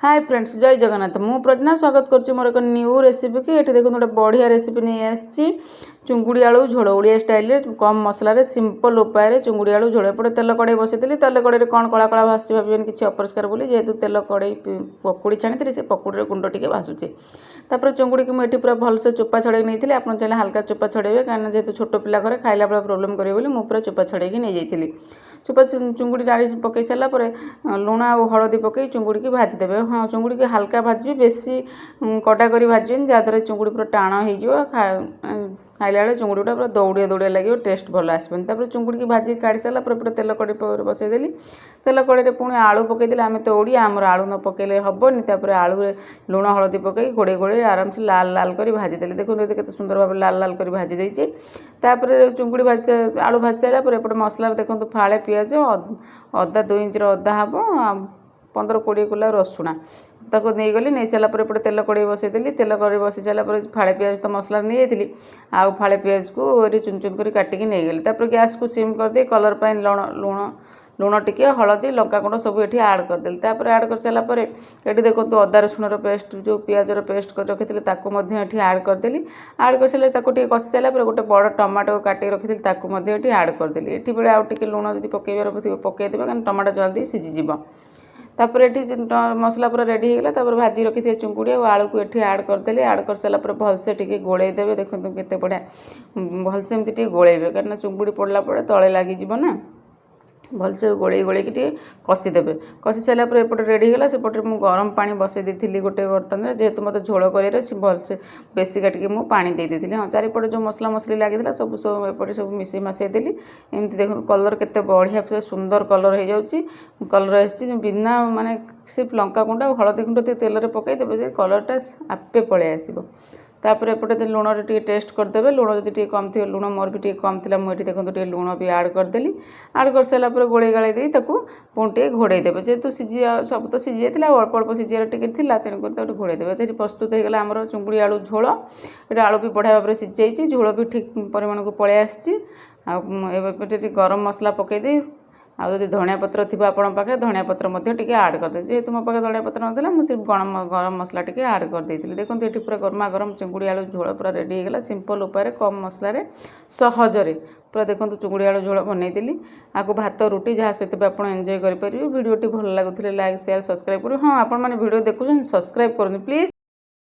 ହାଏ friends, ଜୟ ଜଗନ୍ନାଥ। ମୁଁ ପ୍ରଜ୍ନା, ସ୍ୱାଗତ କରୁଛି ମୋର ଏକ ନ୍ୟୁ ରେସିପିକି। ଏଠି ଦେଖନ୍ତୁ, ଗୋଟେ ବଢ଼ିଆ ରେସିପି ନେଇ ଆସିଛି, ଚୁଙ୍ଗୁଡ଼ି ଆଳୁ ଝୋଳ। ଓଡ଼ିଆ ଷ୍ଟାଇଲରେ, କମ୍ ମସଲାରେ, ସିମ୍ପଲ୍ ଉପାୟରେ ଚୁଙ୍ଗୁଡ଼ି ଆଳୁ ଝୋଳ। ଏପଟେ ତେଲ କଡ଼େଇ ବସେଇଥିଲି। ତେଲ କଡ଼େଇରେ କ'ଣ କଳା କଳା ଭାସୁଛି ଭାବିବେନି କିଛି ଅପରିଷ୍କାର ବୋଲି। ଯେହେତୁ ତେଲ କଡ଼େଇ ପକୁଡ଼ି ଛାଣିଥିଲି, ସେ ପକୁଡ଼ିର ଗୁଣ୍ଡ ଟିକେ ଭାସୁଛି। ତାପରେ ଚୁଙ୍ଗୁଡ଼ିକି ମୁଁ ଏଠି ପୁରା ଭଲସେ ଚୋପା ଛଡ଼େଇ ନେଇଥିଲି। ଆପଣ ଚାହିଁଲେ ହାଲକା ଚୋପା ଛଡ଼େଇବେ, କାରଣ ଯେହେତୁ ଛୋଟ ପିଲା ଘରେ, ଖାଇଲା ବେଳେ ପ୍ରୋବ୍ଲେମ୍ କରିବେ ବୋଲି ମୁଁ ପୁରା ଚୋପା ଛଡ଼େଇକି ନେଇଯାଇଥିଲି। ଚୋପା ଚୁଙ୍ଗୁଡ଼ି ଡାଳି ପକାଇ ସାରିଲା ପରେ ଲୁଣ ଆଉ ହଳଦୀ ପକାଇ ଚୁଙ୍ଗୁଡ଼ିକି ଭାଜିଦେବେ। ହଁ, ଚୁଙ୍ଗୁଡ଼ିକି ହାଲକା ଭାଜିବେ, ବେଶୀ କଡ଼ା କରି ଭାଜିବେନି, ଯାହାଦ୍ୱାରା ଚୁଙ୍ଗୁଡ଼ି ପୁରା ଟାଣ ହେଇଯିବ। ଖାଇଲା ବେଳେ ଚୁଙ୍ଗୁଡ଼ି ଗୁଡ଼ା ପୁରା ଦଉଡ଼ିଆ ଦଉଡ଼ିଆ ଲାଗିବ, ଟେଷ୍ଟ ଭଲ ଆସିବନି। ତାପରେ ଚୁଙ୍ଗୁଡ଼ିକି ଭାଜିକି କାଢ଼ି ସାରିଲା ପରେ ଏପଟେ ତେଲ କଡ଼େଇ ବସେଇଦେଲି। ତେଲ କଡ଼େଇରେ ପୁଣି ଆଳୁ ପକାଇଦେଲି। ଆମେ ତ ଓଡ଼ିଆ, ଆମର ଆଳୁ ନ ପକାଇଲେ ହେବନି। ତାପରେ ଆଳୁରେ ଲୁଣ ହଳଦୀ ପକାଇ ଘୋଡ଼େଇ ଘୋଡ଼େଇ ଆରାମସେ ଲାଲ ଲାଲ କରି ଭାଜିଦେଲି। ଦେଖନ୍ତୁ, କେତେ ସୁନ୍ଦର ଭାବରେ ଲାଲ ଲାଲ କରି ଭାଜି ଦେଇଛି। ତାପରେ ଚୁଙ୍ଗୁଡ଼ି ଭାଜି, ଆଳୁ ଭାଜି ସାରିଲା ପରେ ଏପଟେ ମସଲାରେ ଦେଖନ୍ତୁ, ଫାଳେ ପିଆଜ, ଅଦା, 2 ଇଞ୍ଚର ଅଦା ହେବ, 15-20 କୁଲା ରସୁଣ, ତାକୁ ନେଇଗଲି। ନେଇସାରିଲା ପରେ ଏପଟେ ତେଲ କଡ଼େଇ ବସେଇଦେଲି। ତେଲ କଡ଼େଇ ବସେଇ ସାରିଲା ପରେ ଫାଳେ ପିଆଜ ତ ମସଲାରେ ନେଇଯାଇଥିଲି, ଆଉ ଫାଳେ ପିଆଜକୁ ଏଠି ଚୁନ ଚୁନ କରି କାଟିକି ନେଇଗଲି। ତାପରେ ଗ୍ୟାସ୍କୁ ସିମ୍ କରିଦେଇ କଲର୍ ପାଇଁ ଲୁଣ ଲୁଣ ଲୁଣ ଟିକେ, ହଳଦୀ, ଲଙ୍କା ଗୁଣ୍ଡ ସବୁ ଏଠି ଆଡ଼୍ କରିଦେଲି। ତାପରେ ଆଡ଼୍ କରିସାରିଲା ପରେ ଏଠି ଦେଖନ୍ତୁ, ଅଦା ରସୁଣର ପେଷ୍ଟ, ଯେଉଁ ପିଆଜର ପେଷ୍ଟ କରି ରଖିଥିଲି, ତାକୁ ମଧ୍ୟ ଏଠି ଆଡ଼୍ କରିଦେଲି। ଆଡ଼୍ କରିସାରିଲେ ତାକୁ ଟିକେ କଷି ସାରିଲା ପରେ ଗୋଟେ ବଡ଼ ଟମାଟୋ କାଟିକି ରଖିଥିଲି, ତାକୁ ମଧ୍ୟ ଏଠି ଆଡ଼୍ କରିଦେଲି। ଏଠି ବେଳେ ଆଉ ଟିକେ ଲୁଣ ଯଦି ପକାଇବାର ଥିବ ପକାଇଦେବେ, କାରଣ ଟମାଟୋ ଜଲ୍ଦି ସିଝିଯିବ। ତାପରେ ଏଠି ମସଲା ପୁରା ରେଡ଼ି ହେଇଗଲା। ତାପରେ ଭାଜି ରଖିଥିବା ଚୁଙ୍ଗୁଡ଼ି ଆଉ ଆଳୁକୁ ଏଠି ଆଡ଼୍ କରିଦେଲି। ଆଡ଼୍ କରିସାରିଲା ପରେ ଭଲସେ ଟିକେ ଗୋଳେଇ ଦେବେ। ଦେଖନ୍ତୁ, କେତେ ବଢ଼ିଆ ଭଲସେ ଏମିତି ଟିକେ ଗୋଳେଇବେ, କାରଣ ଚୁଙ୍ଗୁଡ଼ି ପଡ଼ିଲା ପରେ ତଳେ ଲାଗିଯିବ ନା। ଭଲସେ ଗୋଳେଇ ଗୋଳେଇକି ଟିକେ କଷିଦେବେ। କଷି ସାରିଲା ପରେ ଏପଟେ ରେଡ଼ି ହେଇଗଲା। ସେପଟେ ମୁଁ ଗରମ ପାଣି ବସେଇ ଦେଇଥିଲି ଗୋଟେ ବର୍ତ୍ତନରେ। ଯେହେତୁ ମୋତେ ଝୋଳ କରିବାର ଅଛି, ଭଲସେ ବେଶୀକା ଟିକେ ମୁଁ ପାଣି ଦେଇ ଦେଇଥିଲି। ହଁ, ଚାରିପଟେ ଯେଉଁ ମସଲା ମସଲି ଲାଗିଥିଲା, ସବୁ ସବୁ ଏପଟେ ସବୁ ମିଶେଇ ମାସେଇ ଦେଲି। ଏମିତି ଦେଖନ୍ତୁ, କଲର୍ କେତେ ବଢ଼ିଆ ସୁନ୍ଦର କଲର୍ ହେଇଯାଉଛି, କଲର୍ ଆସିଛି। ବିନା ମାନେ ସେ ଲଙ୍କା ଗୁଣ୍ଡ ଆଉ ହଳଦୀ ଗୁଣ୍ଡ ଟିକେ ତେଲରେ ପକାଇଦେବେ ଯେ କଲର୍ଟା ଆପେ ପଳେଇ ଆସିବ। ତାପରେ ଏପଟେ ଲୁଣରେ ଟିକେ ଟେଷ୍ଟ କରିଦେବେ। ଲୁଣ ଯଦି ଟିକେ କମ୍ ଥିବ, ଲୁଣ ମୋର ବି ଟିକେ କମ୍ ଥିଲା, ମୁଁ ଏଠି ଦେଖନ୍ତୁ ଟିକେ ଲୁଣ ବି ଆଡ଼୍ କରିଦେଲି। ଆଡ଼୍ କରିସାରିଲା ପରେ ଗୋଳେଇ ଗାଳେଇ ଦେଇ ତାକୁ ପୁଣି ଟିକେ ଘୋଡ଼େଇ ଦେବେ। ଯେହେତୁ ସିଝି, ସବୁ ତ ସିଝି ଯାଇଥିଲା, ଆଉ ଅଳ୍ପ ଅଳ୍ପ ସିଝିବାର ଟିକେ ଥିଲା, ତେଣୁକରି ତାକୁ ଘୋଡ଼େଇ ଦେବେ। ଏଠି ପ୍ରସ୍ତୁତ ହେଇଗଲା ଆମର ଚୁଙ୍ଗୁଡ଼ି ଆଳୁ ଝୋଳ। ଏଠି ଆଳୁ ବି ବଢ଼ିଆ ଭାବରେ ସିଝିଯାଇଛି, ଝୋଳ ବି ଠିକ୍ ପରିମାଣକୁ ପଳେଇ ଆସିଛି। ଆଉ ଏବେ ଟିକେ ଗରମ ମସଲା ପକାଇ ଦେଇ, ଆଉ ଯଦି ଧଣିଆ ପତ୍ର ଥିବ ଆପଣଙ୍କ ପାଖରେ, ଧଣିଆ ପତ୍ର ମଧ୍ୟ ଟିକେ ଆଡ଼୍ କରିଦେବେ। ଯେହେତୁ ମୋ ପାଖରେ ଧଣିଆ ପତ୍ର ନଥିଲା, ମୁଁ ସେ ଗରମ ଗରମ ମସଲା ଟିକେ ଆଡ଼୍ କରିଦେଇଥିଲି। ଦେଖନ୍ତୁ, ଏଠି ପୁରା ଗରମା ଗରମ ଚିଙ୍ଗୁଡ଼ି ଆଳୁ ଝୋଳ ପୁରା ରେଡ଼ି ହେଇଗଲା। ସିମ୍ପଲ୍ ଉପାୟରେ, କମ୍ ମସଲାରେ, ସହଜରେ ପୁରା ଦେଖନ୍ତୁ ଚୁଙ୍ଗୁଡ଼ି ଆଳୁ ଝୋଳ ବନେଇଦେଲି। ଆକୁ ଭାତ, ରୁଟି ଯାହା ସହିତ ବି ଆପଣ ଏନ୍ଜୟ କରିପାରିବେ। ଭିଡ଼ିଓଟି ଭଲ ଲାଗୁଥିଲେ ଲାଇକ୍, ସେୟାର, ସବସ୍କ୍ରାଇବ୍ କରିବେ। ହଁ, ଆପଣମାନେ ଭିଡ଼ିଓ ଦେଖୁଛନ୍ତି, ସବସ୍କ୍ରାଇବ୍ କରନ୍ତୁ ପ୍ଲିଜ୍।